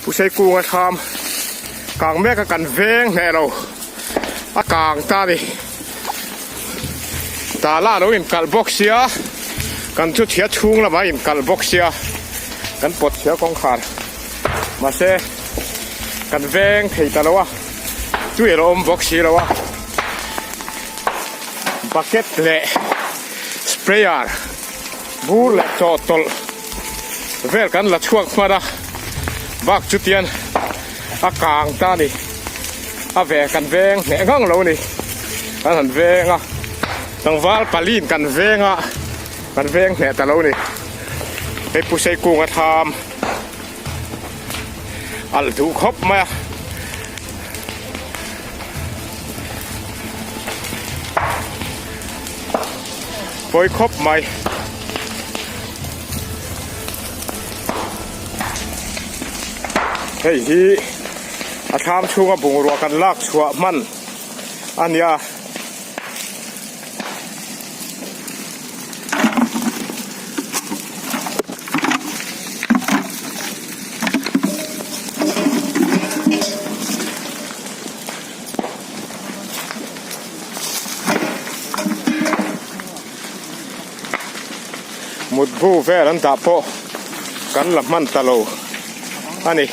Pusei kunga thlam kang mek a kan veng hneh lo a kang ta a ni. Tala a lo inkalh bawk sia kan chu thia chhung lamah a inkalh bawk sia kan pawt thia kawngkhar mahse kan veng thei ta lo a tui a lo awm bawk si lo a bucket leh sprayer bur leh chawhtawlh vel kan la chhuak hman a bak chu tian a kang ta a ni a ve kan veng hneh ngang lo a ni kan han veng a tlangval palin kan veng a kan veng hneh ta lo a ni hei pu Seikung a thlam alh duh khawp mai a. Pawi khawp mai. Hei hi a thlam chhunga bungrua kan lak chhuah hman a nia. Mutbu vel an dah pawh kan la hman ta lo a ni.